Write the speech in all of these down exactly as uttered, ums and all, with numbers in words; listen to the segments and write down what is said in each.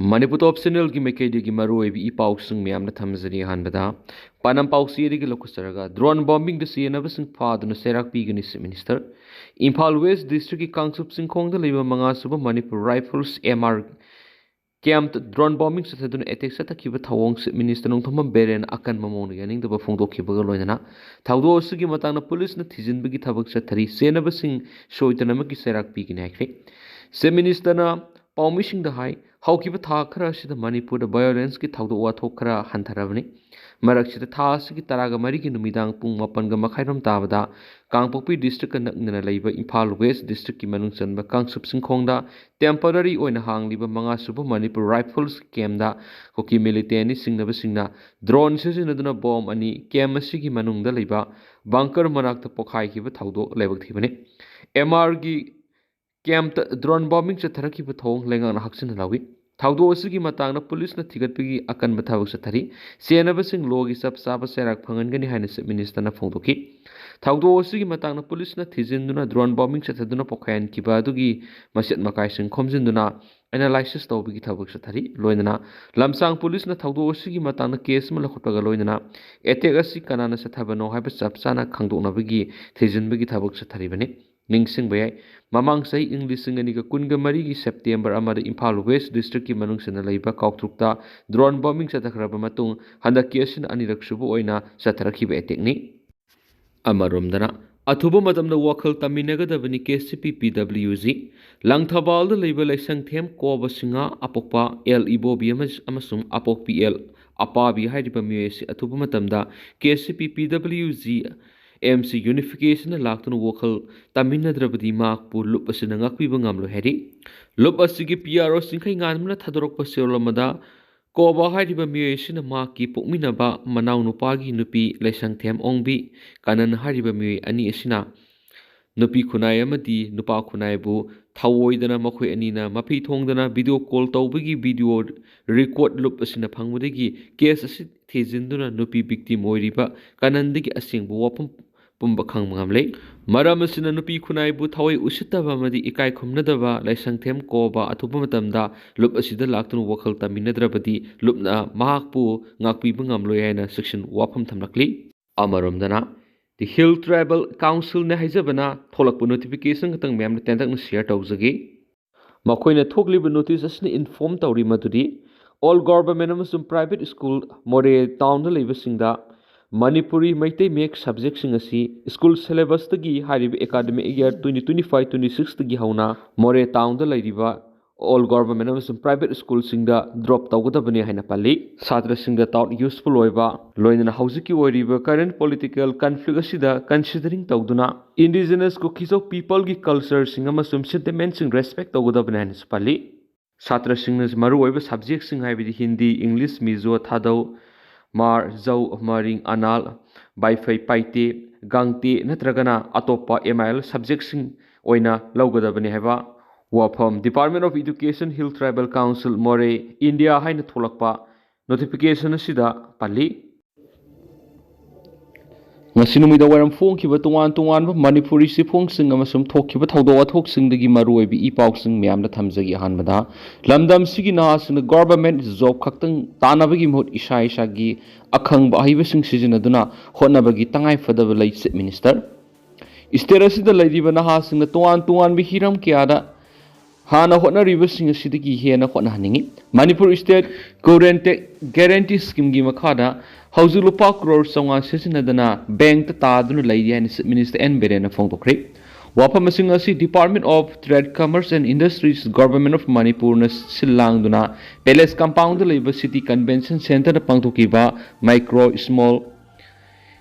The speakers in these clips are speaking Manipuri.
ꯃꯅꯤꯄꯨꯔ ꯇꯣꯞ ꯆꯦꯅꯦꯜꯒꯤ ꯃꯥꯏꯀꯩꯗꯒꯤ ꯃꯔꯨꯑꯣꯏꯕ ꯏ ꯄꯥꯎꯁꯤꯡ ꯃꯌꯥꯝꯅ ꯊꯝꯖꯔꯤ꯫ ꯑꯍꯥꯟꯕꯗ ꯄꯥꯟꯗꯝ ꯄꯥꯎꯆꯦꯗꯒꯤ ꯂꯧꯈꯠꯆꯔꯒ, ꯗ꯭ꯔꯣꯟ ꯕꯣꯝꯕꯤꯡꯗ ꯆꯦꯟꯅꯕꯁꯤꯡ ꯐꯥꯗꯨꯅ ꯆꯩꯔꯥꯛ ꯄꯤꯒꯅꯤ ꯆꯤꯐ ꯃꯤꯅꯤꯁꯇꯔ꯫ ꯏꯝꯐꯥꯜ ꯋꯦꯁ ꯗꯤꯁꯇ꯭ꯔꯤꯛꯀꯤ ꯀꯥꯡꯆꯨꯞ ꯆꯤꯡꯈꯣꯡꯗ ꯂꯩꯕ ꯃꯉꯥ ꯁꯨꯕ ꯃꯅꯤꯄꯨꯔ ꯔꯥꯏꯐꯜꯁ ꯑꯦꯝ ꯑꯥꯔ ꯀꯦꯝꯞꯇ ꯗ꯭ꯔꯣꯟ ꯕꯣꯝꯕꯤꯡ ꯆꯠꯊꯗꯨꯅ ꯑꯦꯇꯦꯛ ꯆꯠꯊꯈꯤꯕ ꯊꯧꯑꯣꯡ ꯆꯤꯐ ꯃꯤꯅꯤꯁꯇꯔ ꯅꯣꯡꯊꯣꯝꯕꯝ ꯕꯤꯔꯦꯟꯅ ꯑꯀꯟꯕ ꯃꯑꯣꯡꯗ ꯌꯥꯅꯤꯡꯗꯕ ꯐꯣꯡꯗꯣꯛꯈꯤꯕꯒ ꯂꯣꯏꯅꯅ ꯊꯧꯗꯣꯛ ꯑꯁꯤꯒꯤ ꯃꯇꯥꯡꯗ ꯄꯨꯂꯤꯁꯅ ꯊꯤꯖꯤꯟꯕꯒꯤ ꯊꯕꯛ ꯆꯠꯊꯔꯤ꯫ ꯆꯦꯟꯅꯕꯁꯤꯡ ꯁꯣꯏꯗꯅꯃꯛꯀꯤ ꯆꯩꯔꯥꯛ ꯄꯤꯒꯅꯤ ꯍꯥꯏꯈ꯭ꯔꯦ꯫ ꯆꯤꯐ ꯃꯤꯅꯤꯁꯇꯔꯅ ꯄꯥꯎꯃꯤꯁꯤꯡꯗ ꯍꯥꯏ, ꯍꯧꯈꯤꯕ ꯊꯥ ꯈꯔ ꯑꯁꯤꯗ ꯃꯅꯤꯄꯨꯔꯗ ꯚꯥꯏꯑꯣꯂꯦꯟꯁꯀꯤ ꯊꯧꯗꯣꯛ ꯋꯥꯊꯣꯛ ꯈꯔ ꯍꯟꯊꯔꯕꯅꯤ꯫ ꯃꯔꯛꯁꯤꯗ ꯊꯥ ꯑꯁꯤꯒꯤ ꯇꯔꯥꯒ ꯃꯔꯤꯒꯤ ꯅꯨꯃꯤꯗꯥꯡ ꯄꯨꯡ ꯃꯥꯄꯟꯒ ꯃꯈꯥꯏꯔꯣꯝ ꯇꯥꯕꯗ ꯀꯥꯡꯄꯣꯛꯄꯤ ꯗꯤꯁꯇ꯭ꯔꯤꯛꯀ ꯅꯛꯅꯅ ꯂꯩꯕ ꯏꯝꯐꯥꯜ ꯋꯦꯁ ꯗꯤꯁꯇ꯭ꯔꯤꯛꯀꯤ ꯃꯅꯨꯡ ꯆꯟꯕ ꯀꯥꯡꯆꯨꯞ ꯆꯤꯡꯈꯣꯡꯗ ꯇꯦꯝꯄꯔꯔꯤ ꯑꯣꯏꯅ ꯍꯥꯡꯂꯤꯕ ꯃꯉꯥ ꯁꯨꯕ ꯃꯅꯤꯄꯨꯔ ꯔꯥꯏꯐꯜꯁ ꯀꯦꯝꯗ ꯀꯨꯀꯤ ꯃꯤꯂꯤꯇꯦꯟꯅꯤ ꯆꯤꯡꯅꯕꯁꯤꯡꯅ ꯗ꯭ꯔꯣꯟ ꯁꯤꯖꯤꯟꯅꯗꯨꯅ ꯕꯣꯝ ꯑꯅꯤ ꯀꯦꯝ ꯑꯁꯤꯒꯤ ꯃꯅꯨꯡꯗ ꯂꯩꯕ ꯕꯪꯀꯔ ꯃꯅꯥꯛꯇ ꯄꯣꯈꯥꯏꯈꯤꯕ ꯊꯧꯗꯣꯛ ꯂꯥꯏꯕꯛ ꯊꯤꯕꯅꯤ꯫ ꯑꯦꯝ ꯑꯥꯔꯒꯤ ꯀꯦꯝꯞꯇ ꯗ꯭ꯔꯣꯟ ꯕꯣꯝꯕꯤꯡ ꯆꯠꯊꯔꯛꯈꯤꯕ ꯊꯧꯑꯣꯡ ꯂꯩꯉꯥꯛꯅ ꯍꯛꯆꯤꯟꯅ ꯂꯧꯏ꯫ ꯊꯧꯗꯣꯛ ꯑꯁꯤꯒꯤ ꯃꯇꯥꯡꯗ ꯄꯨꯂꯤꯁꯅ ꯊꯤꯒꯠꯄꯒꯤ ꯑꯀꯟꯕ ꯊꯕꯛ ꯆꯠꯊꯔꯤ꯫ ꯆꯦꯟꯅꯕꯁꯤꯡ ꯂꯣꯒꯤ ꯆꯞ ꯆꯥꯕ ꯆꯩꯔꯥꯛ ꯐꯪꯍꯟꯒꯅꯤ ꯍꯥꯏꯅ ꯆꯤꯐ ꯃꯤꯅꯤꯁꯇꯔꯅ ꯐꯣꯡꯗꯣꯛꯈꯤ꯫ ꯊꯧꯗꯣꯛ ꯑꯁꯤꯒꯤ ꯃꯇꯥꯡꯗ ꯄꯨꯂꯤꯁꯅ ꯊꯤꯖꯤꯟꯗꯨꯅ ꯗ꯭ꯔꯣꯟ ꯕꯣꯝꯕꯤꯡ ꯆꯠꯊꯗꯨꯅ ꯄꯣꯈꯥꯏꯍꯟꯈꯤꯕ ꯑꯗꯨꯒꯤ ꯃꯆꯦꯠ ꯃꯀꯥꯏꯁꯤꯡ ꯈꯣꯝꯖꯤꯟꯗꯨꯅ ꯑꯦꯅꯥꯂꯥꯏꯁꯤꯁ ꯇꯧꯕꯒꯤ ꯊꯕꯛ ꯆꯠꯊꯔꯤ꯫ ꯂꯣꯏꯅꯅ ꯂꯝꯁꯥꯡ ꯄꯨꯂꯤꯁꯅ ꯊꯧꯗꯣꯛ ꯑꯁꯤꯒꯤ ꯃꯇꯥꯡꯗ ꯀꯦꯁ ꯑꯃ ꯂꯧꯈꯠꯄꯒ ꯂꯣꯏꯅꯅ ꯑꯦꯇꯦꯛ ꯑꯁꯤ ꯀꯅꯥꯅ ꯆꯠꯊꯕꯅꯣ ꯍꯥꯏꯕ ꯆꯞ ꯆꯥꯅ ꯈꯪꯗꯣꯛꯅꯕꯒꯤ ꯊꯤꯖꯤꯟꯕꯒꯤ ꯊꯕꯛ ꯆꯠꯊꯔꯤꯕꯅꯤ꯫ ꯅꯤꯡꯁꯤꯡꯕ ꯌꯥꯏ, ꯃꯃꯥꯡ ꯆꯍꯤ ꯏꯪ ꯂꯤꯁꯤꯡ ꯑꯅꯤꯒ ꯀꯨꯟꯒ ꯃꯔꯤꯒꯤ ꯁꯦꯞꯇꯦꯝꯕꯔ ꯑꯃꯗ ꯏꯝꯐꯥꯜ ꯋꯦꯁ ꯗꯤꯁꯇ꯭ꯔꯤꯛꯀꯤ ꯃꯅꯨꯡ ꯆꯟꯅ ꯂꯩꯕ ꯀꯥꯎꯇ꯭ꯔꯨꯛꯇ ꯗ꯭ꯔꯣꯟ ꯕꯣꯝꯕꯤꯡ ꯆꯠꯊꯈ꯭ꯔꯕ ꯃꯇꯨꯡ ꯍꯟꯗꯛꯀꯤ ꯑꯁꯤꯅ ꯑꯅꯤꯔꯛ ꯁꯨꯕ ꯑꯣꯏꯅ ꯆꯠꯊꯔꯛꯈꯤꯕ ꯑꯦꯇꯦꯛꯅꯤ꯫ ꯑꯃꯔꯣꯝꯗꯅ, ꯑꯊꯨꯕ ꯃꯇꯝꯗ ꯋꯥꯈꯜ ꯇꯥꯃꯤꯟꯅꯒꯗꯕꯅꯤ ꯀꯦ ꯁꯤ ꯄꯤ ꯄꯤ ꯗꯕ꯭ꯂꯤꯎ ꯖꯤ꯫ ꯂꯪꯊꯕꯥꯜꯗ ꯂꯩꯕ ꯂꯩꯁꯪꯊꯦꯝ ꯀꯣꯕ ꯁꯤꯡꯍ, ꯑꯄꯣꯛꯄ ꯑꯦꯜ ꯏꯕꯣꯕꯤ ꯑꯃ-, ꯑꯃꯁꯨꯡ ꯑꯄꯣꯛꯄꯤ ꯑꯦꯜ ꯑꯄꯥꯕꯤ ꯍꯥꯏꯔꯤꯕ ꯃꯤꯑꯣꯏ ꯑꯁꯤ ꯑꯊꯨꯕ ꯃꯇꯝꯗ ꯀꯦ ꯁꯤ ꯄꯤ ꯄꯤ ꯗꯕ꯭ꯂꯤꯎ ꯖꯤ ꯑꯦꯝ ꯁꯤ ꯌꯨꯅꯤꯐꯤꯀꯦꯁꯟꯅ ꯂꯥꯛꯇꯨꯅ ꯋꯥꯈꯜ ꯇꯥꯃꯤꯟꯅꯗ꯭ꯔꯕꯗꯤ ꯃꯍꯥꯛꯄꯨ ꯂꯨꯞ ꯑꯁꯤꯅ ꯉꯥꯛꯄꯤꯕ ꯉꯝꯂꯣꯏ ꯍꯥꯏꯔꯤ꯫ ꯂꯨꯞ ꯑꯁꯤꯒꯤ ꯄꯤ ꯑꯥꯔ ꯑꯣ ꯆꯤꯡꯈꯩ ꯉꯥꯟꯕꯅ ꯊꯥꯗꯣꯔꯛꯄ ꯆꯦꯔꯣꯜ ꯑꯃꯗ ꯀꯣꯕꯥ ꯍꯥꯏꯔꯤꯕ ꯃꯤꯑꯣꯏ ꯑꯁꯤꯅ ꯃꯍꯥꯛꯀꯤ ꯄꯣꯛꯃꯤꯟꯅꯕ ꯃꯅꯥꯎꯅꯨꯄꯥꯒꯤ ꯅꯨꯄꯤ ꯂꯩꯁꯪꯊꯦꯝ ꯑꯣꯡꯕꯤ ꯀꯅꯟ ꯍꯥꯏꯔꯤꯕ ꯃꯤꯑꯣꯏ ꯑꯅꯤ ꯑꯁꯤꯅ ꯅꯨꯄꯤ ꯈꯨꯟꯅꯥꯏ ꯑꯃꯗꯤ ꯅꯨꯄꯥ ꯈꯨꯟꯅꯥꯏꯕꯨ ꯊꯧꯑꯣꯏꯗꯅ ꯃꯈꯣꯏ ꯑꯅꯤꯅ ꯃꯐꯤ ꯊꯣꯡꯗꯅ ꯚꯤꯗꯤꯑꯣ ꯀꯣꯜ ꯇꯧꯕꯒꯤ ꯚꯤꯗꯤꯑꯣ ꯔꯦꯀꯣꯔꯗ ꯂꯨꯞ ꯑꯁꯤꯅ ꯐꯪꯕꯗꯒꯤ ꯀꯦꯁ ꯑꯁꯤ ꯊꯤꯖꯤꯟꯗꯨꯅ ꯅꯨꯄꯤ ꯚꯤꯛꯇꯤꯝ ꯑꯣꯏꯔꯤꯕ ꯀꯅꯟꯗꯒꯤ ꯑꯁꯦꯡꯕ ꯋꯥꯐꯝ ꯄꯨꯝꯕ ꯈꯪꯕ ꯉꯝꯂꯦ꯫ ꯃꯔꯝ ꯑꯁꯤꯅ ꯅꯨꯄꯤ ꯈꯨꯟꯅꯥꯏꯕꯨ ꯊꯑꯣꯏ ꯎꯁꯤꯠꯇꯕ ꯑꯃꯗꯤ ꯏꯀꯥꯏ ꯈꯨꯝꯅꯗꯕ ꯂꯥꯏꯁꯪꯊꯦꯝ ꯀꯣꯕ ꯑꯊꯨꯕ ꯃꯇꯝꯗ ꯂꯨꯞ ꯑꯁꯤꯗ ꯂꯥꯛꯇꯨꯅ ꯋꯥꯈꯜ ꯇꯝꯃꯤꯟꯅꯗ꯭ꯔꯕꯗꯤ ꯂꯨꯞꯅ ꯃꯍꯥꯛꯄꯨ ꯉꯥꯛꯄꯤꯕ ꯉꯝꯂꯣꯏ ꯍꯥꯏꯅ ꯆꯦꯛꯁꯤꯟ ꯋꯥꯐꯝ ꯊꯝꯂꯛꯂꯤ꯫ ꯑꯃꯔꯣꯝꯗꯅ, The Hill Tribal Councilꯅ ꯍꯥꯏꯖꯕꯅ ꯊꯣꯛꯂꯛꯄ notification ꯈꯛꯇꯪ ꯃꯌꯥꯝꯅ ꯇꯦꯟꯇꯛꯅ share ꯇꯧꯖꯒꯦ꯫ ꯃꯈꯣꯏꯅ ꯊꯣꯛꯂꯤꯕ notice ꯑꯁꯤꯅ inform ꯇꯧꯔꯤ ꯃꯗꯨꯗꯤ all government ꯑꯃꯁꯨꯡ private school ꯃꯣꯔꯦ townꯗ ꯂꯩꯕꯁꯤꯡꯗ ꯃꯅꯤꯄꯨꯔꯤ ꯃꯩꯇꯩ ꯃꯌꯦꯛ subjectꯁꯤꯡ ꯑꯁꯤ school syllabusꯇꯒꯤ ꯍꯥꯏꯔꯤꯕ academic year twenty twenty five twenty sixꯇꯒꯤ ꯍꯧꯅ ꯃꯣꯔꯦ townꯗ ꯂꯩꯔꯤꯕ all government ꯑꯃꯁꯨꯡ private schoolꯁꯤꯡꯗ drop ꯇꯧꯒꯗꯕꯅꯤ ꯍꯥꯏꯅ ꯄꯜꯂꯤ꯫ ꯁꯥꯇ꯭ꯔꯁꯤꯡꯗ town useful ꯑꯣꯏꯕ, ꯂꯣꯏꯅꯅ ꯍꯧꯖꯤꯛꯀꯤ ꯑꯣꯏꯔꯤꯕ current political conflict ꯑꯁꯤꯗ considering ꯇꯧꯗꯨꯅ indigenous Kuki-Zo peopleꯒꯤ cultureꯁꯤꯡ ꯑꯃꯁꯨꯡ sentimentsꯁꯤꯡ respect ꯇꯧꯒꯗꯕꯅꯤ ꯍꯥꯏꯅꯁꯨ ꯄꯜꯂꯤ꯫ ꯁꯥꯇ꯭ꯔꯁꯤꯡꯅ ꯃꯔꯨꯑꯣꯏꯕ subjectꯁꯤꯡ ꯍꯥꯏꯕꯗꯤ ꯍꯤꯟꯗꯤ, ꯏꯪꯂꯤꯁ, ꯃꯤꯖꯣ, ꯊꯥꯗꯧ, ꯃꯥꯔ, ꯖꯧ, ꯃꯔꯤꯡ, ꯑꯅꯥꯜ, ꯕꯥꯏꯐꯩ, ꯄꯥꯏꯇꯦ, ꯒꯥꯡꯇꯦ ꯅꯠꯇ꯭ꯔꯒꯅ ꯑꯇꯣꯞꯄ M I L subjectꯁꯤꯡ ꯑꯣꯏꯅ ꯂꯧꯒꯗꯕꯅꯤ ꯍꯥꯏꯕ ꯋꯥꯐꯝ Department of Education, Hill Tribal Council, ꯃꯣꯔꯦ, ꯏꯟꯗꯤꯌꯥ ꯍꯥꯏꯅ ꯊꯣꯛꯂꯛꯄ notification ꯑꯁꯤꯗ ꯄꯜꯂꯤ꯫ ꯉꯁꯤ ꯅꯨꯃꯤꯗꯥꯡ ꯋꯥꯏꯔꯝ ꯐꯣꯡꯈꯤꯕ ꯇꯣꯉꯥꯟ ꯇꯣꯉꯥꯟꯕ ꯃꯅꯤꯄꯨꯔꯤ ꯆꯦꯐꯣꯡꯁꯤꯡ ꯑꯃꯁꯨꯡ ꯊꯣꯛꯈꯤꯕ ꯊꯧꯗꯣꯛ ꯋꯥꯊꯣꯛꯁꯤꯡꯗꯒꯤ ꯃꯔꯨꯑꯣꯏꯕ ꯏ ꯄꯥꯎꯁꯤꯡ ꯃꯌꯥꯝꯗ ꯊꯝꯖꯒꯦ꯫ ꯑꯍꯥꯟꯕꯗ, ꯂꯝꯗꯝꯁꯤꯒꯤ ꯅꯍꯥꯁꯤꯡꯅ government job ꯈꯛꯇꯪ ꯇꯥꯟꯅꯕꯒꯤ ꯃꯍꯨꯠ ꯏꯁꯥ ꯏꯁꯥꯒꯤ ꯑꯈꯪꯕ ꯑꯍꯩꯕꯁꯤꯡ ꯁꯤꯖꯤꯟꯅꯗꯨꯅ ꯍꯣꯠꯅꯕꯒꯤ ꯇꯉꯥꯏ ꯐꯗꯕ ꯂꯩ, Chief Minister꯫ State ꯑꯁꯤꯗ ꯂꯩꯔꯤꯕ ꯅꯍꯥꯁꯤꯡꯅ ꯇꯣꯉꯥꯟ ꯇꯣꯉꯥꯟꯕ ꯍꯤꯔꯝ ꯀꯌꯥꯗ ꯍꯥꯟꯅ ꯍꯣꯠꯅꯔꯤꯕꯁꯤꯡ ꯑꯁꯤꯗꯒꯤ ꯍꯦꯟꯅ ꯍꯣꯠꯅꯍꯟꯅꯤꯡꯏ꯫ ꯃꯅꯤꯄꯨꯔ state current guarantee schemeꯒꯤ ꯃꯈꯥꯗ ꯍꯧꯖꯤꯛ ꯂꯨꯄꯥ ꯀ꯭ꯔꯣꯔ ꯆꯥꯝꯃꯉꯥ ꯁꯤꯖꯤꯟꯅꯗꯅ bankꯇ ꯇꯥꯗꯨꯅ ꯂꯩꯔꯤ ꯍꯥꯏꯅ Chief Minister N ꯕꯤꯔꯦꯟꯅ ꯐꯣꯡꯗꯣꯛꯈ꯭ꯔꯦ꯫ ꯋꯥꯐꯝ ꯑꯁꯤꯡ ꯑꯁꯤ Department of Trade, Commerce and Industries, Government of ꯃꯅꯤꯄꯨꯔꯅ ꯁꯤꯜ ꯂꯥꯡꯗꯨꯅ Palace Compoundꯗ ꯂꯩꯕ City Convention Centreꯗ ꯄꯥꯡꯊꯣꯛꯈꯤꯕ micro, small,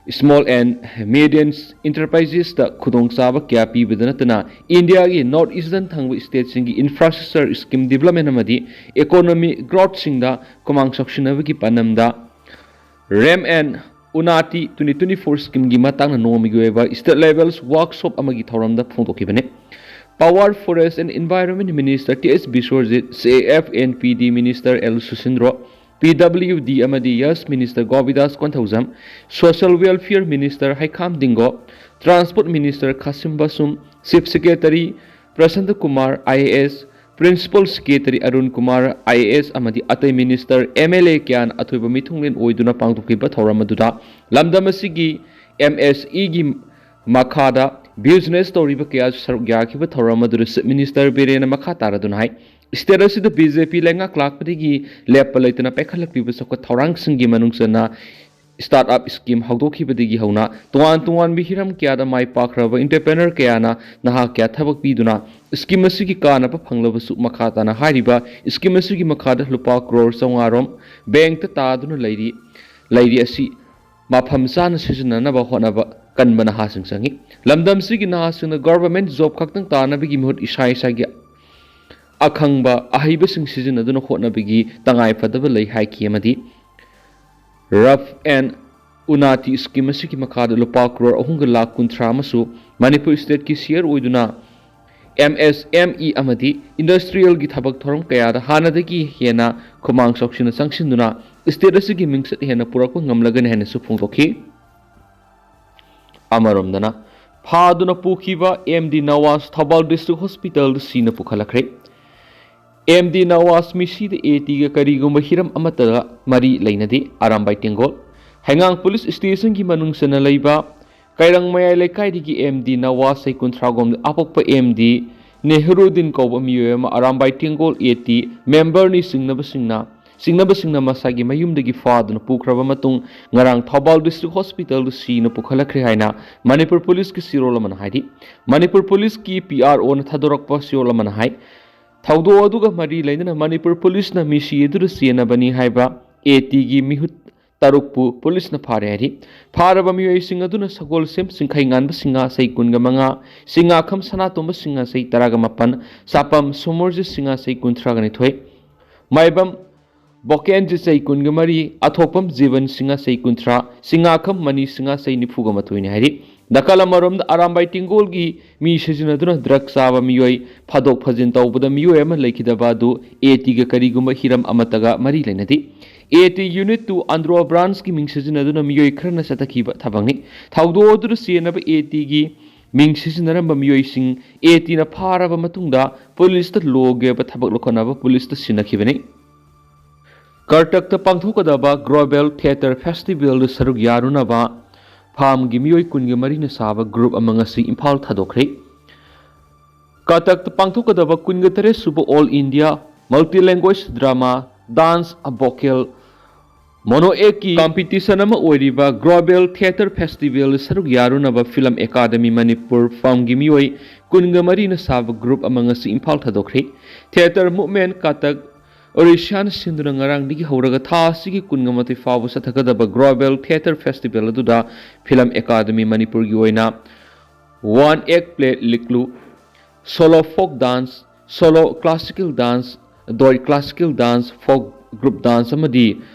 small and medium enterprises ꯈꯨꯗꯣꯡꯆꯥꯕ ꯀꯌꯥ ꯄꯤꯕꯗ ꯅꯠꯇꯅ ꯏꯟꯗꯤꯌꯥꯒꯤ North Eastern ꯊꯪꯕ stateꯁꯤꯡꯒꯤ infrastructure scheme development ꯑꯃꯗꯤ economy growthꯁꯤꯡꯗ ꯈꯨꯃꯥꯡ ꯆꯥꯎꯁꯤꯟꯅꯕꯒꯤ ꯄꯥꯟꯗꯝꯗ ꯔꯦꯝ and Unnati twenty twenty four schemeꯒꯤ ꯃꯇꯥꯡꯗ ꯅꯣꯡꯃꯒꯤ ꯑꯣꯏꯕ state level workshop ꯑꯃꯒꯤ ꯊꯧꯔꯝꯗ ꯐꯣꯡꯗꯣꯛꯈꯤꯕꯅꯤ꯫ Power, Forest and Environment Minister T S Biswajit, C A F and P D Minister L Susindro, P W D ꯑꯃꯗꯤ YAS minister Govindas Konthoujam, social welfare minister Heikham Dingo, transport minister Khashim Vashum, chief secretary Prashant Kumar, I A S, principal secretary Arun Kumar, I A ꯑꯦꯁ, ꯑꯃꯗꯤ ꯑꯇꯩ ꯃꯤꯅꯤꯁꯇꯔ, ꯑꯦꯝ ꯑꯦꯜ ꯑꯦ ꯀꯌꯥꯅ ꯑꯊꯣꯏꯕ ꯃꯤꯊꯨꯡꯂꯦꯟ ꯑꯣꯏꯗꯨꯅ ꯄꯥꯡꯊꯣꯛꯈꯤꯕ ꯊꯧꯔꯝ ꯑꯗꯨꯗ ꯂꯝꯗꯝ ꯑꯁꯤꯒꯤ ꯑꯦꯝ ꯑꯦꯁ ꯏꯒꯤ ꯃꯈꯥꯗ ꯕꯤꯖꯤꯅꯦꯁ ꯇꯧꯔꯤꯕ ꯀꯌꯥꯁꯨ ꯁꯔꯨꯛ ꯌꯥꯈꯤꯕ ꯊꯧꯔꯝ ꯑꯗꯨꯗ ꯆꯤꯐ ꯃꯤꯅꯤꯁꯇꯔ ꯕꯤꯔꯦꯟꯅ ꯃꯈꯥ ꯇꯥꯔꯗꯨꯅ ꯍꯥꯏ, ꯁ꯭ꯇꯦꯠ ꯑꯁꯤꯗ ꯕꯤ ꯖꯦ ꯄꯤ ꯂꯩꯉꯥꯛ ꯂꯥꯛꯄꯗꯒꯤ ꯂꯦꯞꯄ ꯂꯩꯇꯅ ꯄꯥꯏꯈꯠꯂꯛꯂꯤꯕ ꯆꯥꯎꯈꯠ ꯊꯧꯔꯥꯡꯁꯤꯡꯒꯤ ꯃꯅꯨꯡ ꯆꯟꯅ ꯁ꯭ꯇꯥꯔꯠ ꯑꯞ ꯁ꯭ꯀꯤꯝ ꯍꯧꯗꯣꯛꯈꯤꯕꯗꯒꯤ ꯍꯧꯅ ꯇꯣꯉꯥꯟ ꯇꯣꯉꯥꯟꯕ ꯍꯤꯔꯝ ꯀꯌꯥꯗ ꯃꯥꯏ ꯄꯥꯛꯈ꯭ꯔꯕ ꯑꯦꯟꯇꯔꯄ꯭ꯔꯦꯅꯔ ꯀꯌꯥꯅ ꯅꯍꯥ ꯀꯌꯥ ꯊꯕꯛ ꯄꯤꯗꯨꯅ ꯁ꯭ꯀꯤꯝ ꯑꯁꯤꯒꯤ ꯀꯥꯟꯅꯕ ꯐꯪꯂꯕꯁꯨ ꯃꯈꯥ ꯇꯥꯅ ꯍꯥꯏꯔꯤꯕ ꯁ꯭ꯀꯤꯝ ꯑꯁꯤꯒꯤ ꯃꯈꯥꯗ ꯂꯨꯄꯥ ꯀ꯭ꯔꯣꯔ ꯆꯥꯝꯃꯉꯥ ꯔꯣꯝ ꯕꯦꯡꯛꯇ ꯇꯥꯗꯨꯅ ꯂꯩꯔꯤ, ꯂꯩꯔꯤ ꯑꯁꯤ ꯃꯐꯝ ꯆꯥꯅ ꯁꯤꯖꯤꯟꯅꯅꯕ ꯍꯣꯠꯅꯕ ꯀꯟꯕ ꯅꯍꯥꯁꯤꯡ ꯆꯪꯏ꯫ ꯂꯝꯗꯝꯁꯤꯒꯤ ꯅꯍꯥꯁꯤꯡꯅ ꯒꯣꯚꯔꯟꯃꯦꯟꯠ ꯖꯣꯕ ꯈꯛꯇꯪ ꯇꯥꯅꯕꯒꯤ ꯃꯍꯨꯠ ꯏꯁꯥ ꯏꯁꯥꯒꯤ ꯑꯈꯪꯕ ꯑꯍꯩꯕꯁꯤꯡ ꯁꯤꯖꯤꯟꯅꯗꯨꯅ ꯍꯣꯠꯅꯕꯒꯤ ꯇꯉꯥꯏ ꯐꯗꯕ ꯂꯩ ꯍꯥꯏꯈꯤ ꯑꯃꯗꯤ ꯔꯐ ꯑꯦꯟ ꯎꯅꯥꯇꯤ ꯁ꯭ꯀꯤꯝ ꯑꯁꯤꯒꯤ ꯃꯈꯥꯗ ꯂꯨꯄꯥ ꯀ꯭ꯔꯣꯔ ꯑꯍꯨꯝꯒ ꯂꯥꯈ ꯀꯨꯟꯊ꯭ꯔꯥ ꯑꯃꯁꯨ ꯃꯅꯤꯄꯨꯔ ꯁ꯭ꯇꯦꯠꯀꯤ ꯁꯤꯌꯔ ꯑꯣꯏꯗꯨꯅ ꯑꯦꯝ ꯑꯦꯁ ꯑꯦꯝ ꯏ ꯑꯃꯗꯤ ꯏꯟꯗꯁꯇ꯭ꯔꯤꯌꯦꯜꯒꯤ ꯊꯕꯛ ꯊꯧꯔꯝ ꯀꯌꯥꯗ ꯍꯥꯟꯅꯗꯒꯤ ꯍꯦꯟꯅ ꯈꯨꯃꯥꯡ ꯆꯥꯎꯁꯤꯟꯅ ꯆꯪꯁꯤꯟꯗꯨꯅ ꯁ꯭ꯇꯦꯠ ꯑꯁꯤꯒꯤ ꯃꯤꯡꯆꯠ ꯍꯦꯟꯅ ꯄꯨꯔꯛꯄ ꯉꯝꯂꯒꯅꯤ ꯍꯥꯏꯅꯁꯨ ꯐꯣꯡꯗꯣꯛꯈꯤ꯫ ꯑꯃꯔꯣꯝꯗꯅ, ꯐꯥꯗꯨꯅ ꯄꯨꯈꯤꯕ M D Nawaz Thoubal district ꯍꯣꯁꯄꯤꯇꯥꯜꯗ ꯁꯤꯅ ꯄꯨꯈꯠꯂꯛꯈ꯭ꯔꯦ꯫ ꯑꯦꯝ ꯗꯤ ꯅꯋꯥꯖ ꯃꯤꯁꯤꯗ ꯑꯦ ꯇꯤꯒ ꯀꯔꯤꯒꯨꯝꯕ ꯍꯤꯔꯝ ꯑꯃꯠꯇꯒ ꯃꯔꯤ ꯂꯩꯅꯗꯦ꯫ ꯑꯔꯥꯝꯕꯥꯏ ꯇꯦꯡꯒꯣꯜ ꯍꯩꯉꯥꯡ ꯄꯨꯂꯤꯁ ꯁ꯭ꯇꯦꯁꯟꯒꯤ ꯃꯅꯨꯡ ꯆꯟꯅ ꯂꯩꯕ ꯀꯩꯔꯪ ꯃꯌꯥꯏ ꯂꯩꯀꯥꯏꯗꯒꯤ ꯑꯦꯝ ꯗꯤ ꯅꯋꯥꯖ ꯆꯍꯤ ꯀꯨꯟꯊ꯭ꯔꯥꯒꯨꯝꯗ ꯑꯄꯣꯛꯄ ꯑꯦꯝ ꯗꯤ ꯅꯦꯍꯔꯨꯗꯤꯟ ꯀꯧꯕ ꯃꯤꯑꯣꯏ ꯑꯃ ꯑꯔꯥꯝꯕꯥꯏ ꯇꯦꯡꯒꯣꯜ ꯑꯦ ꯇꯤ ꯃꯦꯝꯕꯔꯅꯤ ꯆꯤꯡꯅꯕꯁꯤꯡꯅ, ꯆꯤꯡꯅꯕꯁꯤꯡꯅ ꯃꯁꯥꯒꯤ ꯃꯌꯨꯝꯗꯒꯤ ꯐꯥꯗꯨꯅ ꯄꯨꯈ꯭ꯔꯕ ꯃꯇꯨꯡ ꯉꯔꯥꯡ ꯊꯧꯕꯥꯜ ꯗꯤꯁꯇ꯭ꯔꯤꯛ ꯍꯣꯁꯄꯤꯇꯥꯜꯗ ꯁꯤꯅ ꯄꯨꯈꯠꯂꯛꯈ꯭ꯔꯦ ꯍꯥꯏꯅ ꯃꯅꯤꯄꯨꯔ ꯄꯨꯂꯤꯁꯀꯤ ꯆꯦꯔꯣꯜ ꯑꯃꯅ ꯍꯥꯏꯔꯤ꯫ ꯃꯅꯤꯄꯨꯔ ꯄꯨꯂꯤꯁꯀꯤ ꯄꯤ ꯑꯥꯔ ꯑꯣꯅ ꯊꯥꯗꯣꯔꯛꯄ ꯆꯦꯔꯣꯜ ꯑꯃꯅ ꯍꯥꯏ, ꯊꯧꯗꯣꯛ ꯑꯗꯨꯒ ꯃꯔꯤ ꯂꯩꯅꯅ ꯃꯅꯤꯄꯨꯔ ꯄꯨꯂꯤꯁꯅ ꯃꯤꯁꯤ ꯑꯗꯨꯗ ꯆꯦꯟꯅꯕꯅꯤ ꯍꯥꯏꯕ ꯑꯦ ꯇꯤꯒꯤ ꯃꯤꯍꯨꯠ ꯇꯔꯨꯛꯄꯨ ꯄꯨꯂꯤꯁꯅ ꯐꯥꯔꯦ ꯍꯥꯏꯔꯤ꯫ ꯐꯥꯔꯕ ꯃꯤꯑꯣꯏꯁꯤꯡ ꯑꯗꯨꯅ ꯁꯒꯣꯜꯁꯦꯝ ꯆꯤꯡꯈꯩꯉꯥꯟꯕ ꯁꯤꯡꯍ ꯆꯍꯤ ꯀꯨꯟꯒ ꯃꯉꯥ, ꯁꯤꯡꯉꯥꯈꯝ ꯁꯅꯥꯇꯣꯝꯕ ꯁꯤꯡꯍ ꯆꯍꯤ ꯇꯔꯥꯒ ꯃꯥꯄꯟ, ꯆꯥꯄꯝ ꯁꯣꯃꯣꯔꯖꯤꯠ ꯁꯤꯡꯍ ꯆꯍꯤ ꯀꯨꯟꯊ꯭ꯔꯥꯒ ꯅꯤꯊꯣꯏ, ꯃꯥꯏꯕꯝ ꯕꯣꯀꯦꯟꯖꯤꯠ ꯆꯍꯤ ꯀꯨꯟꯒ ꯃꯔꯤ, ꯑꯊꯣꯛꯄꯝ ꯖꯤꯕꯟ ꯁꯤꯡꯍ ꯆꯍꯤ ꯀꯨꯟꯊ꯭ꯔꯥ, ꯁꯤꯡꯉꯥꯈꯝ ꯃꯅꯤ ꯁꯤꯡꯍ ꯆꯍꯤ ꯅꯤꯐꯨꯒ ꯃꯥꯊꯣꯏꯅꯤ ꯍꯥꯏꯔꯤ꯫ ꯅꯥꯀꯜ ꯑꯃꯔꯣꯝꯗ, ꯑꯔꯥꯝꯕꯥꯏ ꯇꯤꯡꯒꯣꯜꯒꯤ ꯃꯤ ꯁꯤꯖꯤꯟꯅꯗꯨꯅ ꯗ꯭ꯔꯒ ꯆꯥꯕ ꯃꯤꯑꯣꯏ ꯐꯥꯗꯣꯛ ꯐꯥꯖꯤꯟ ꯇꯧꯕꯗ ꯃꯤꯑꯣꯏ ꯑꯃ ꯂꯩꯈꯤꯗꯕ ꯑꯗꯨ ꯑꯦ ꯇꯤꯒ ꯀꯔꯤꯒꯨꯝꯕ ꯍꯤꯔꯝ ꯑꯃꯠꯇꯒ ꯃꯔꯤ ꯂꯩꯅꯗꯦ꯫ A T Unit Two Andro Branchꯀꯤ ꯃꯤꯡ ꯁꯤꯖꯤꯟꯅꯗꯨꯅ ꯃꯤꯑꯣꯏ ꯈꯔꯅ ꯆꯠꯊꯈꯤꯕ ꯊꯕꯛꯅꯤ꯫ ꯊꯧꯗꯣꯛ ꯑꯗꯨꯗ ꯆꯦꯟꯅꯕ ꯑꯦ ꯇꯤꯒꯤ ꯃꯤꯡ ꯁꯤꯖꯤꯟꯅꯔꯝꯕ ꯃꯤꯑꯣꯏꯁꯤꯡ ꯑꯦ ꯇꯤꯅ ꯐꯥꯔꯕ ꯃꯇꯨꯡꯗ ꯄꯨꯂꯤꯁꯇ ꯂꯣꯒꯤ ꯑꯣꯏꯕ ꯊꯕꯛ ꯂꯧꯈꯠꯅꯕ ꯄꯨꯂꯤꯁꯇ ꯁꯤꯟꯅꯈꯤꯕꯅꯤ꯫ ꯀꯔꯇꯛꯇ ꯄꯥꯡꯊꯣꯛꯀꯗꯕ Global Theatre Festivalꯗ ꯁꯔꯨꯛ ꯌꯥꯔꯨꯅꯕ ꯐꯥꯝꯒꯤ ꯃꯤꯑꯣꯏ ꯀꯨꯟꯒ ꯃꯔꯤꯅ ꯁꯥꯕ ꯒ꯭ꯔꯨꯞ ꯑꯃ ꯉꯁꯤ ꯏꯝꯐꯥꯜ ꯊꯥꯗꯣꯛꯈ꯭ꯔꯦ꯫ ꯀꯇꯛꯇ ꯄꯥꯡꯊꯣꯛꯀꯗꯕ ꯀꯨꯟꯒ ꯇꯔꯦꯠ ꯁꯨꯕ All India Multi Language Drama, Dance, Vocal, Mono Actꯀꯤ competition ꯑꯃ ꯑꯣꯏꯔꯤꯕ Global Theatre Festivalꯗ ꯁꯔꯨꯛ ꯌꯥꯔꯨꯅꯕ Film Academy Manipur ꯐꯥꯝꯒꯤ ꯃꯤꯑꯣꯏ ꯀꯨꯟꯒ ꯃꯔꯤꯅ ꯁꯥꯕ ꯒ꯭ꯔꯨꯞ ꯑꯃ ꯉꯁꯤ ꯏꯝꯐꯥꯜ ꯊꯥꯗꯣꯛꯈ꯭ꯔꯦ꯫ Theatre Movement ꯀꯇꯛ ꯑꯣꯔꯤꯁꯥꯅ ꯁꯤꯟꯗꯨꯅ ꯉꯔꯥꯡꯗꯒꯤ ꯍꯧꯔꯒ ꯊꯥ ꯑꯁꯤꯒꯤ ꯀꯨꯟꯒ ꯃꯥꯊꯣꯏ ꯐꯥꯎꯕ ꯆꯠꯊꯒꯗꯕ Global Theatre Festival ꯑꯗꯨꯗ Film Academy ꯃꯅꯤꯄꯨꯔꯒꯤ ꯑꯣꯏꯅ One Act Play ꯂꯤꯛꯂꯨ, Solo Folk Dance, Solo Classical Dance, Duet Classical Dance, Folk Group Dance ꯑꯃꯗꯤ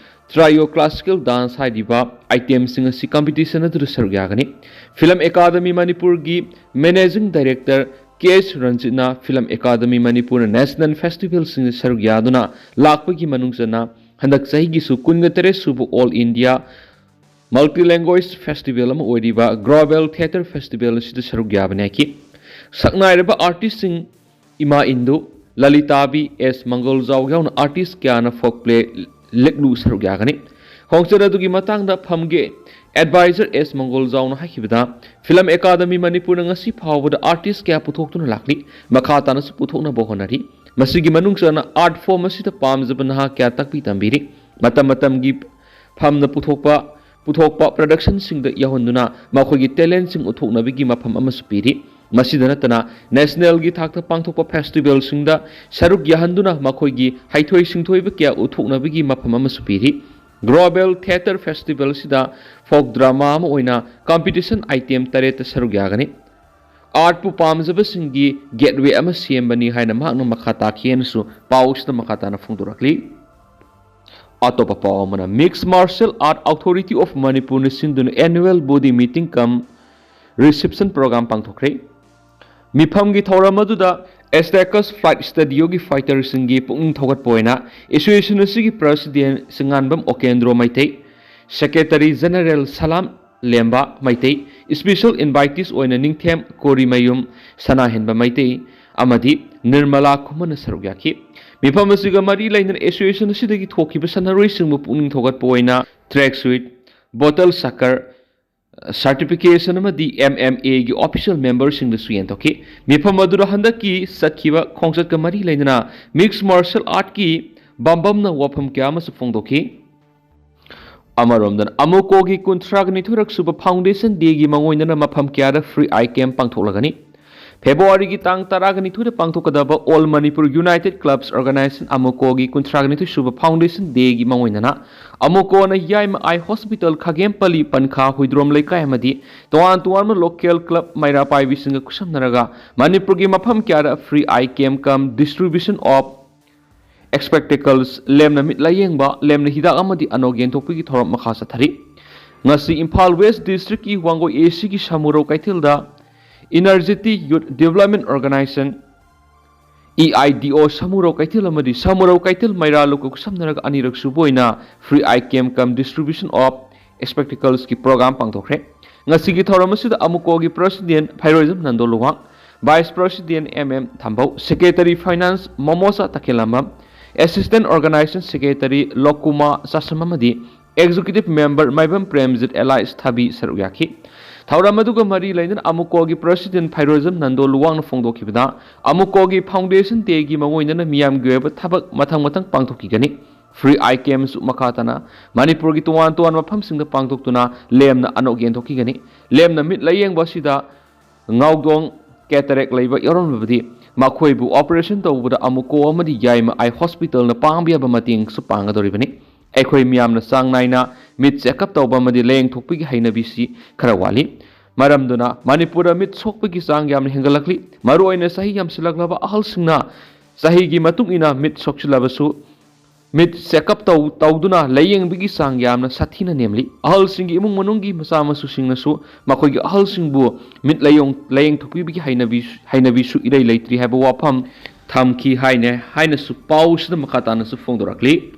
Trio Classical Dance ꯍꯥꯏꯔꯤꯕ itemꯁꯤꯡ ꯑꯁꯤ competition ꯑꯗꯨꯗ ꯁꯔꯨꯛ ꯌꯥꯒꯅꯤ꯫ Film Academy ꯃꯅꯤꯄꯨꯔꯒꯤ Managing Director ꯀꯦ ꯑꯦꯁ ꯔꯟꯖꯤꯠꯅ Film Academy ꯃꯅꯤꯄꯨꯔꯅ National Festivalꯁꯤꯡꯗ ꯁꯔꯨꯛ ꯌꯥꯗꯨꯅ ꯂꯥꯛꯄꯒꯤ ꯃꯅꯨꯡ ꯆꯟꯅ ꯍꯟꯗꯛ ꯆꯍꯤꯒꯤꯁꯨ ꯀꯨꯟꯒ ꯇꯔꯦꯠ ꯁꯨꯕ All India Multi Language Festival ꯑꯃ ꯑꯣꯏꯔꯤꯕ Global Theatre Festival ꯑꯁꯤꯗ ꯁꯔꯨꯛ ꯌꯥꯕꯅꯤ ꯍꯥꯏꯈꯤ꯫ ꯁꯛꯅꯥꯏꯔꯕ artistꯁꯤꯡ ꯏꯃꯥ ꯏꯟꯗꯨ, ꯂꯂꯤꯇꯥꯕꯤ, ꯑꯦꯁ ꯃꯪꯒꯣꯜꯖꯥꯎ ꯌꯥꯎꯅ artist ꯀꯌꯥꯅ folk play ꯂꯤꯛꯂꯨ ꯁꯔꯨꯛ ꯌꯥꯒꯅꯤ꯫ ꯈꯣꯡꯆꯠ ꯑꯗꯨꯒꯤ ꯃꯇꯥꯡꯗ ꯐꯝꯒꯦ advisor ꯑꯦꯁ ꯃꯪꯒꯣꯜꯖꯥꯎꯅ ꯍꯥꯏꯈꯤꯕꯗ, Film Academy ꯃꯅꯤꯄꯨꯔꯅ ꯉꯁꯤ ꯐꯥꯎꯕꯗ artist ꯀꯌꯥ ꯄꯨꯊꯣꯛꯇꯨꯅ ꯂꯥꯛꯂꯤ, ꯃꯈꯥ ꯇꯥꯅꯁꯨ ꯄꯨꯊꯣꯛꯅꯕ ꯍꯣꯠꯅꯔꯤ꯫ ꯃꯁꯤꯒꯤ ꯃꯅꯨꯡ ꯆꯟꯅ art form ꯑꯁꯤꯗ ꯄꯥꯝꯖꯕ ꯅꯍꯥ ꯀꯌꯥ ꯇꯥꯛꯄꯤ ꯇꯝꯕꯤꯔꯤ꯫ ꯃꯇꯝ ꯃꯇꯝꯒꯤ ꯐꯝꯅ ꯄꯨꯊꯣꯛꯄ ꯄꯨꯊꯣꯛꯄ productionꯁꯤꯡꯗ ꯌꯥꯎꯍꯟꯗꯨꯅ ꯃꯈꯣꯏꯒꯤ talentꯁꯤꯡ ꯎꯠꯊꯣꯛꯅꯕꯒꯤ ꯃꯐꯝ ꯑꯃꯁꯨ ꯄꯤꯔꯤ꯫ ꯃꯁꯤꯗ ꯅꯠꯇꯅ nationalꯒꯤ ꯊꯥꯛꯇ ꯄꯥꯡꯊꯣꯛꯄ festivalꯁꯤꯡꯗ ꯁꯔꯨꯛ ꯌꯥꯍꯟꯗꯨꯅ ꯃꯈꯣꯏꯒꯤ ꯍꯩꯊꯣꯏ ꯁꯤꯡꯊꯣꯏꯕ ꯀꯌꯥ ꯎꯠꯊꯣꯛꯅꯕꯒꯤ ꯃꯐꯝ ꯑꯃꯁꯨ ꯄꯤꯔꯤ꯫ Global Theatre Festivalꯁꯤꯗ folk drama ꯑꯃ ꯑꯣꯏꯅ competition item ꯇꯔꯦꯠꯇ ꯁꯔꯨꯛ ꯌꯥꯒꯅꯤ꯫ Artꯄꯨ ꯄꯥꯝꯖꯕꯁꯤꯡꯒꯤ gateway ꯑꯃ ꯁꯦꯝꯕꯅꯤ ꯍꯥꯏꯅ ꯃꯍꯥꯛꯅ ꯃꯈꯥ ꯇꯥꯈꯤ ꯍꯥꯏꯅꯁꯨ ꯄꯥꯎ ꯑꯁꯤꯗ ꯃꯈꯥ ꯇꯥꯅ ꯐꯣꯡꯗꯣꯔꯛꯂꯤ꯫ ꯑꯇꯣꯞꯄ ꯄꯥꯎ ꯑꯃꯅ, Mixed Martial Art Authority of Manipurꯅ ꯁꯤꯟꯗꯨꯅ annual body meeting cum Reception program ꯄꯥꯡꯊꯣꯛꯈ꯭ꯔꯦ꯫ ꯃꯤꯐꯝꯒꯤ ꯊꯧꯔꯝ ꯑꯗꯨꯗ Astacus Flight Studio-ꯒꯤ fighter-ꯁꯤꯡꯒꯤ ꯄꯨꯛꯅꯤꯡ ꯊꯧꯒꯠꯄ ꯑꯣꯏꯅ association ꯑꯁꯤꯒꯤ president ꯁꯤꯡꯉꯥꯟꯕꯝ ꯑꯣꯀꯦꯟꯗ꯭ꯔꯣ ꯃꯩꯇꯩ, secretary general ꯁꯂꯥꯝ ꯂꯦꯝꯕ ꯃꯩꯇꯩ, special invitees ꯑꯣꯏꯅ ꯅꯤꯡꯊꯦꯝ ꯀꯣꯔꯤꯃꯌꯨꯝ ꯁꯅꯥꯍꯦꯟꯕ ꯃꯩꯇꯩ ꯑꯃꯗꯤ ꯅꯤꯔꯃꯂꯥ ꯈꯨꯃꯟꯅ ꯁꯔꯨꯛ ꯌꯥꯈꯤ꯫ ꯃꯤꯐꯝ ꯑꯁꯤꯒ ꯃꯔꯤ ꯂꯩꯅꯅ association ꯑꯁꯤꯗꯒꯤ ꯊꯣꯛꯈꯤꯕ ꯁꯥꯟꯅꯔꯣꯏꯁꯤꯡꯕꯨ ꯄꯨꯛꯅꯤꯡ ꯊꯧꯒꯠꯄ ꯑꯣꯏꯅ track suit, bottle sucker, certification ꯑꯃꯗꯤ M M A-ꯒꯤ official member-ꯁꯤꯡꯗꯁꯨ ꯌꯦꯟꯊꯣꯛꯈꯤ꯫ ꯃꯤꯐꯝ ꯑꯗꯨꯗ ꯍꯟꯗꯛꯀꯤ ꯆꯠꯈꯤꯕ ꯈꯣꯡꯆꯠꯀ ꯃꯔꯤ ꯂꯩꯅꯅ mixed martial art-ꯀꯤ ꯕꯝꯕꯝꯅ ꯋꯥꯐꯝ ꯀꯌꯥ ꯑꯃꯁꯨ ꯐꯣꯡꯗꯣꯛꯈꯤ꯫ ꯑꯃꯔꯣꯝꯗꯅ ꯑꯃꯨꯀꯣꯒꯤ ꯀꯨꯟꯊ꯭ꯔꯥꯒ ꯅꯤꯊꯣꯏꯔꯛ ꯁꯨꯕ foundation day-ꯒꯤ ꯃꯥꯡꯑꯣꯏꯅꯅ ꯃꯐꯝ ꯀꯌꯥꯗ free eye camp ꯄꯥꯡꯊꯣꯛꯂꯒꯅꯤ꯫ February-ꯒꯤ ꯇꯥꯡ ꯇꯔꯥꯒ ꯅꯤꯊꯣꯏꯗ ꯄꯥꯡꯊꯣꯛꯀꯗꯕ All Manipur United Clubs Organization, ꯑꯃꯨꯀꯣꯒꯤ ꯀꯨꯟꯊ꯭ꯔꯥꯒ ꯅꯤꯊꯣꯏ ꯁꯨꯕ foundation day-ꯒꯤ ꯃꯥꯡꯑꯣꯏꯅꯅ ꯑꯃꯨꯀꯣꯅ ꯌꯥꯏꯃ Eye Hospital, ꯈꯥꯒꯦꯝꯄꯜꯂꯤ, ꯄꯟꯈꯥ, ꯍꯨꯏꯗ꯭ꯔꯣꯝ ꯂꯩꯀꯥꯏ ꯑꯃꯗꯤ ꯇꯣꯉꯥꯟ ꯇꯣꯉꯥꯟꯕ local club ꯃꯩꯔꯥ ꯄꯥꯏꯕꯤꯁꯤꯡꯒ ꯈꯨꯠꯁꯝꯅꯔꯒ ꯃꯅꯤꯄꯨꯔꯒꯤ ꯃꯐꯝ ꯀꯌꯥꯗ free eye camp cum distribution of spectacles, ꯂꯦꯝꯅ ꯃꯤꯠ ꯂꯥꯌꯦꯡꯕ, ꯂꯦꯝꯅ ꯍꯤꯗꯥꯛ ꯑꯃꯗꯤ ꯑꯅꯣꯛ ꯌꯦꯟꯊꯣꯛꯄꯒꯤ ꯊꯧꯔꯝ ꯃꯈꯥ ꯆꯠꯊꯔꯤ꯫ ꯉꯁꯤ ꯏꯝꯐꯥꯜ West District-ꯀꯤ ꯋꯥꯡꯒꯣꯏ A C-ꯒꯤ ꯁꯥꯃꯨꯔꯧ ꯀꯩꯊꯦꯜꯗ Energetic Youth Development Organization, E I D O ꯁꯥꯃꯨꯔꯧ ꯀꯩꯊꯦꯜ ꯑꯃꯗꯤ ꯁꯥꯃꯨꯔꯧ ꯀꯩꯊꯦꯜ ꯃꯩꯔꯥ ꯂꯨꯀ ꯈꯨꯠꯁꯝꯅꯔꯒ ꯑꯅꯤꯔꯛ ꯁꯨꯕ ꯑꯣꯏꯅ free eye camp cum distribution of spectacles-ꯀꯤ program ꯄꯥꯡꯊꯣꯛꯈ꯭ꯔꯦ꯫ ꯉꯁꯤꯒꯤ ꯊꯧꯔꯝ ꯑꯁꯤꯗ ꯑꯃꯨꯀꯣꯒꯤ president ꯐꯩꯔꯣꯏꯖꯝ Nando Luwang, vice president M M ꯊꯝꯕꯧ, secretary finance ꯃꯣꯃꯣꯁꯥ ꯇꯈꯦꯜꯂꯝꯕꯝ, assistant organization secretary ꯂꯣꯀꯨꯃꯥ ꯆꯥꯁꯝ ꯑꯃꯗꯤ executive member ꯃꯥꯏꯕꯝ ꯄ꯭ꯔꯦꯝꯖꯤꯠ alias ꯊꯥꯕꯤ ꯁꯔꯨꯛ ꯌꯥꯈꯤ꯫ ꯊꯧꯔꯝ ꯑꯗꯨꯒ ꯃꯔꯤ ꯂꯩꯅꯅ ꯑꯃꯨꯀꯣꯒꯤ president ꯐꯩꯔꯣꯏꯖꯝ ꯅꯟꯗꯣ ꯂꯨꯋꯥꯡꯅ ꯐꯣꯡꯗꯣꯛꯈꯤꯕꯗ, ꯑꯃꯨꯀꯣꯒꯤ foundation day-ꯒꯤ ꯃꯥꯡꯑꯣꯏꯅꯅ ꯃꯤꯌꯥꯝꯒꯤ ꯑꯣꯏꯕ ꯊꯕꯛ ꯃꯊꯪ ꯃꯊꯪ ꯄꯥꯡꯊꯣꯛꯈꯤꯒꯅꯤ꯫ Free eye camp-ꯁꯨ ꯃꯈꯥ ꯇꯥꯅ ꯃꯅꯤꯄꯨꯔꯒꯤ ꯇꯣꯉꯥꯟ ꯇꯣꯉꯥꯟꯕ ꯃꯐꯝꯁꯤꯡꯗ ꯄꯥꯡꯊꯣꯛꯇꯨꯅ ꯂꯦꯝꯅ ꯑꯅꯣꯛ ꯌꯦꯟꯊꯣꯛꯈꯤꯒꯅꯤ꯫ ꯂꯦꯝꯅ ꯃꯤꯠ ꯂꯥꯌꯦꯡꯕ ꯑꯁꯤꯗ ꯉꯥꯎꯗꯣꯡ cataract ꯂꯩꯕ ꯌꯥꯎꯔꯝꯂꯕꯗꯤ ꯃꯈꯣꯏꯕꯨ operation ꯇꯧꯕꯗ ꯑꯃꯨꯀꯣ ꯑꯃꯗꯤ ꯌꯥꯏꯃ Eye Hospital-ꯅ ꯄꯥꯡꯕ ꯌꯥꯕ ꯃꯇꯦꯡꯁꯨ ꯄꯥꯡꯒꯗꯧꯔꯤꯕꯅꯤ꯫ ꯑꯩꯈꯣꯏ ꯃꯤꯌꯥꯝꯅ ꯆꯥꯡ ꯅꯥꯏꯅ ꯃꯤꯠ check up ꯇꯧꯕ ꯑꯃꯗꯤ ꯂꯥꯌꯦꯡꯊꯣꯛꯄꯒꯤ ꯍꯩꯅꯕꯤꯁꯤ ꯈꯔ ꯋꯥꯠꯂꯤ꯫ ꯃꯔꯝꯗꯨꯅ ꯃꯅꯤꯄꯨꯔꯗ ꯃꯤꯠ ꯁꯣꯛꯄꯒꯤ ꯆꯥꯡ ꯌꯥꯝꯅ ꯍꯦꯟꯒꯠꯂꯛꯂꯤ꯫ ꯃꯔꯨꯑꯣꯏꯅ ꯆꯍꯤ ꯌꯥꯝꯁꯤꯜꯂꯛꯂꯕ ꯑꯍꯜꯁꯤꯡꯅ ꯆꯍꯤꯒꯤ ꯃꯇꯨꯡ ꯏꯟꯅ ꯃꯤꯠ ꯁꯣꯛꯆꯤꯜꯂꯕꯁꯨ ꯃꯤꯠ ꯆꯦꯛꯑꯞ ꯇꯧ ꯇꯧꯗꯨꯅ ꯂꯥꯏꯌꯦꯡꯕꯒꯤ ꯆꯥꯡ ꯌꯥꯝꯅ ꯁꯥꯊꯤꯅ ꯅꯦꯝꯂꯤ꯫ ꯑꯍꯜꯁꯤꯡꯒꯤ ꯏꯃꯨꯡ ꯃꯅꯨꯡꯒꯤ ꯃꯆꯥ ꯃꯁꯨꯁꯤꯡꯅꯁꯨ ꯃꯈꯣꯏꯒꯤ ꯑꯍꯜꯁꯤꯡꯕꯨ ꯃꯤꯠ ꯂꯥꯌꯣꯡ ꯂꯥꯌꯦꯡꯊꯣꯛꯄꯤꯕꯒꯤ ꯍꯩꯅꯕꯤ ꯍꯩꯅꯕꯤꯁꯨ ꯏꯔꯩ ꯂꯩꯇ꯭ꯔꯤ ꯍꯥꯏꯕ ꯋꯥꯐꯝ ꯊꯝꯈꯤ ꯍꯥꯏꯅ ꯍꯥꯏꯅꯁꯨ ꯄꯥꯎꯁꯤꯗ ꯃꯈꯥ ꯇꯥꯅꯁꯨ ꯐꯣꯡꯗꯣꯔꯛꯂꯤ꯫